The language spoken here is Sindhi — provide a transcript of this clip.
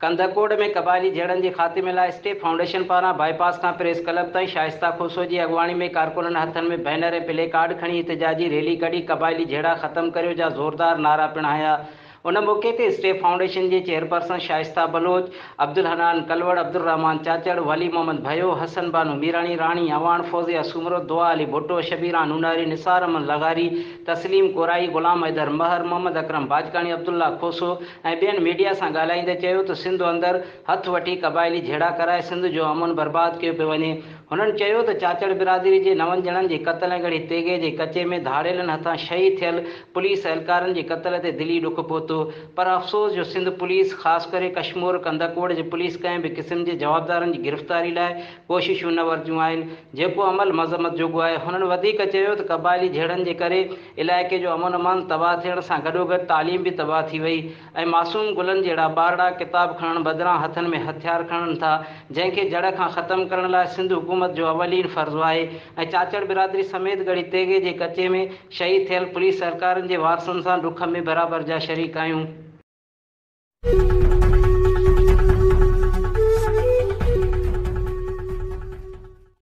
ڪنڌڪوٽ ۾ قبائلي جهيڙن جي خاتمي لاء اسٽيپ فائونڊيشن پاران بائي پاس کان پريس ڪلب تائين شائسته کوسو جي اڳواڻي ۾ ڪارڪنن هٿن ۾ بينر ۽ پلي ڪارڊ کڻي احتجاجي ريلي ڪڍي قبائلي جهيڙا ختم ڪريو جا زوردار نعرا پڻ هنيا. ان موقعي تي اسٽيپ فائونڊيشن جي چيئرپرسن شائسته بلوچ، عبدالحنان ڪلوڙ، عبدالرحمان چاچڙ، ولي محمد ڀيو، حسن بانو ميراڻي، راڻي اعواڻ، فوزيه سومرو، دعا علي ڀٽو، شبيران نوناري، نثار احمد لغاري، تسليم ڪورائي، غلام حيدر مهر، محمد اڪرم باجڪاڻي، عبدالله کوسو ۽ ٻين ميڊيا سان ڳالهائيندي چيو ته سنڌ اندر هٿ وٺي قبائلي جهيڙا ڪرائي سنڌ جو امن برباد ڪيو پيو وڃي. هنن چيو ته چاچڙ برادري جي نون ڄڻن جي قتل ۽ ڳڙهي تيغي جي ڪچي ۾ ڌاڙيلن هٿان شهيد ٿيل پوليس اهلڪارن جي قتل تي دلي ڏک پهتو پر افسوس جو سنڌ پوليس خاص ڪري ڪشمور ڪنڌڪوٽ جي پوليس ڪنهن به قسم جي جوابدارن جي گرفتاري لاء ڪوششون نه ورتيون آهن جيڪو عمل مذمت جوڳو آهي. هنن وڌيڪ چيو ته قبائلي جهيڙن جي ڪري علائقي جو امن امان تباهه ٿيڻ سان گڏوگڏ تعليم به تباهه ٿي وئي ۽ معصوم گلن جهڙا ٻارڙا ڪتاب کڻڻ بدران هٿن ۾ هٿيار کڻن ٿا جنهن کي جڙ کان ختم ڪرڻ لاء سنڌ حڪومت جو اولين فرض آهي ۽ چاچڙ برادري سميت ڳڙهي تيغي جي ڪچي ۾ شهيد ٿيل پوليس اهلڪارن جي وارثن سان ڏک ۾ برابر جا شريڪ آهيون.